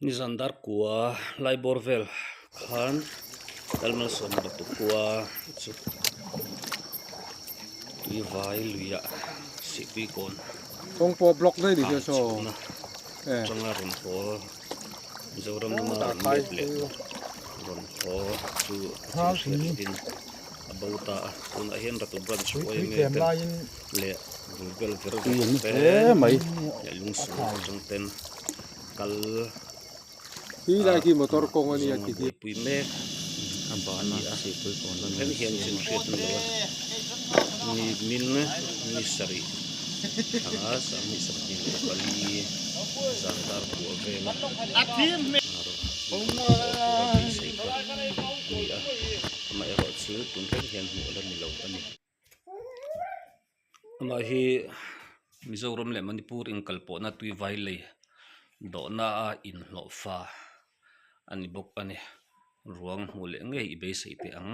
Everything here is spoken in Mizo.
Nizan dar kua lai bawr vel khan Lalmalsawma Batukua chu tui vai luiah sihpui kawn a chhukna atanga rawn haw Mizoram lama rawn let leh rawn haw chu a thil hriat lovin a bo ta a tunah hian Ratu branch yma ten leh bul bel ver ver te leh lungsual atang ten kal a zawnga buaipui mek a ni a thleng hian chin hriat na lo a ni min ni sarih thla 2024 zan dar kua vela tura beisei kha a ni a amaherawh chu tun thleng hian hmuh la ni lo a ni. Amah hi Mizoram leh Manipur inkalpawhna tuivai lei dawhna a inhlawhfa a ni bawk a ni. Ruang hmuh leh ngei i beisei teh ang.